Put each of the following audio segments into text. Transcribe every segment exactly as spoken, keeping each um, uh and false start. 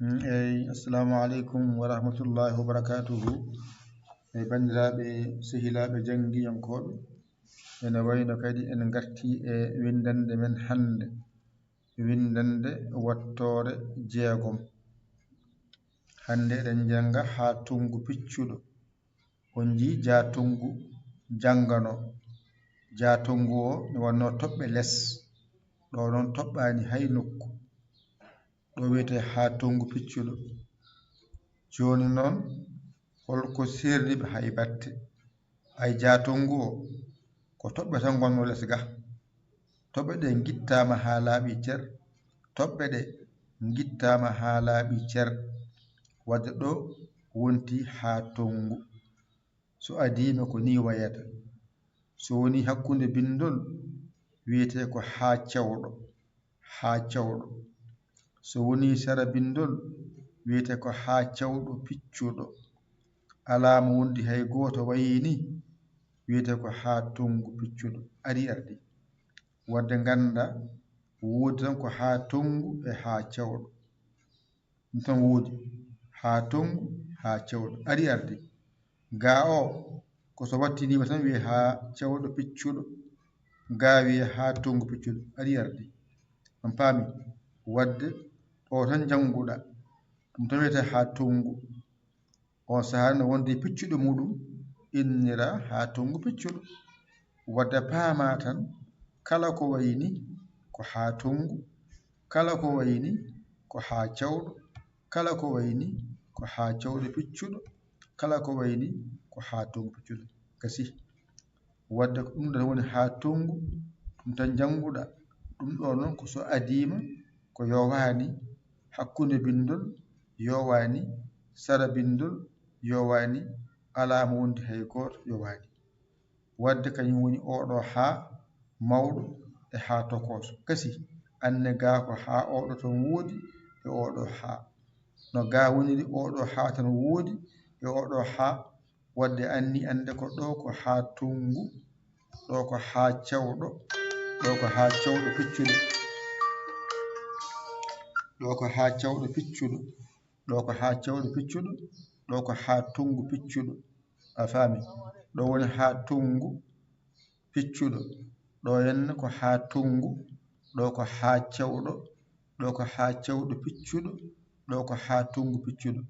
Mm, eyi, assalamu aleykum wa rahmatullahi wa barakatuhu. E banndiraaɓe, sehilaaɓe janngiyankooɓe, ene wayno kadi en ngartii e winndannde men hannde, winndannde wattoore jeegom. Hannde eɗen njannga haa tonngu piccuɗo. On njii jaatonngu janngano. Jaatonngu o ne wannoo toɓɓe les. Ɗo noon toɓɓaani hay nokku. Ɗo wiyetee haa tonngu piccuɗo. Jooni noon, hol ko seerni ɓe hay batte? Ay jaatonngu o, ko toɓɓe tan ngonnoo les ga. Toɓɓe ɗe ngittaama haa laaɓi cer. Toɓɓe ɗe ngittaama haa laaɓi cer. Wadde ɗo wonti haa tonngu. So adiima ko nii wayata. So woni hakkunde binndol, wiyetee ko haa cewɗo, haa cewɗo. So woni sera binndol, wiyetee ko haa cewɗo piccuɗo. Alaa mo wondi hay gooto wayi ni, wiyetee ko haa tonngu piccuɗo. Ari ardi. Wadde ngannda, woodi tan ko haa tonngu e haa cewɗo. Ɗum tan woodi. Haa tonngu, haa cewɗo. Ari ardi. Gaa o, ko so wattiniima tan wiyee haa cewɗo piccuɗo. Gaa wiyee haa tonngu piccuɗo. Ari ardi. On paami? Wadde ɗo tan njannguɗaa. Ɗum tan wiyetee haa tonngu. On sahaa no wondi piccuɗo muɗum innira haa tonngu piccuɗo. Wadde paamaa tan, kala ko wayi ni ko haa tonngu, kala ko wayi ni ko haa cewɗo, kala ko wayi ni ko haa cewɗo piccuɗo, kala ko wayi ni ko haa tonngu piccuɗo. Gasi. Wadde ko ɗum ɗon woni haa tonngu, ɗum tan njannguɗaa. Ɗum ɗo noon ko so adiima, ko yowaani, hakkunde binndol yowaani, sara binndol yowaani, alaa mo wondi hay gooto yowaani. Wadde kañum woni oo ɗo haa mawɗo e haa tokooso. Gasi, anne gaa ko haa oo ɗo tan woodi e oo ɗo haa. No gaa woniri oo ɗo haa tan woodi e oo ɗo haa. Wadde anni annde ko ɗo ko haa tonngu, ɗo ko haa cewɗo, ɗo ko haa cewɗo piccuɗo, ɗo ko haa cewɗo piccuɗo, ɗo ko haa cewɗo piccuɗo, ɗo ko haa tonngu piccuɗo. A faami? Ɗo woni haa tonngu piccuɗo, ɗo henne ko haa tonngu, ɗo ko haa cewɗo, ɗo ko haa cewɗo piccuɗo, ɗo ko haa tonngu piccuɗo.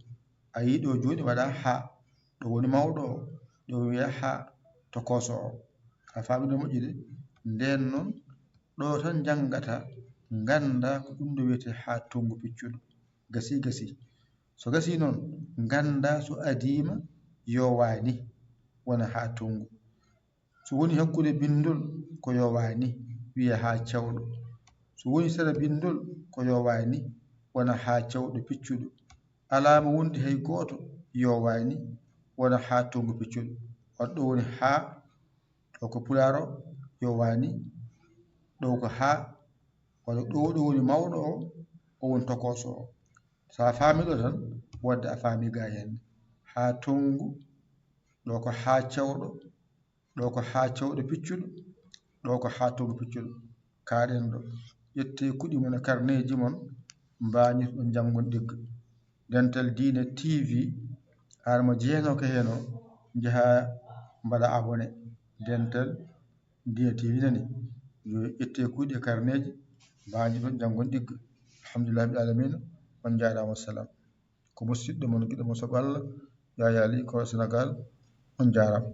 A yii ɗo jooni waɗaa haa, ɗo woni mawɗo o, ɗo wiyaa haa tokooso o. A faami no moƴƴi de? Ndeen noon, ɗo tan njanngataa, nganndaa ko ɗum ɗo wiyetee haa tonngu piccuɗo. Gasi, gasi. So gasi noon, nganndaa so adiima yowaani, wona haa tonngu. So woni hakkunde binndol, ko yowaani, wiyee haa cewɗo. So woni sera binndol, ko yowaani, wona haa cewɗo piccuɗo. Alaa mo wondi hay gooto yowaani, wona haa tonngu piccuɗo. Wadde ɗo woni haa, ɗo ko pulaar o yowaani, ɗo ko haa, walla ɗo, ɗo woni mawɗo o, o woni tokooso o. So a faami ɗo tan, wadde a faami gaa henne. Haa tonngu, ɗo ko haa cewɗo, ɗo ko haa cewɗo piccuɗo, ɗo ko haa tonngu piccuɗo. Kaaɗen ɗo. Ƴettee kuɗi mon e karneeji mon, mbaañirɗon njanngon ɗigga. Dental Diine T V, aan mo jeenooka heen o, njahaa mbaɗa abonné. Dental Diine T V nani. Yo ƴettee kuɗi e karneeji, mbaañirɗon njanngon ɗigga. Alhamdulillahi rabbil aalamiina, on njaaraama, wassalam. Ko musiɗɗo mon, giɗo mon, soɓo Allah, Yaya Ly, ko Senegaal. On njaaraama.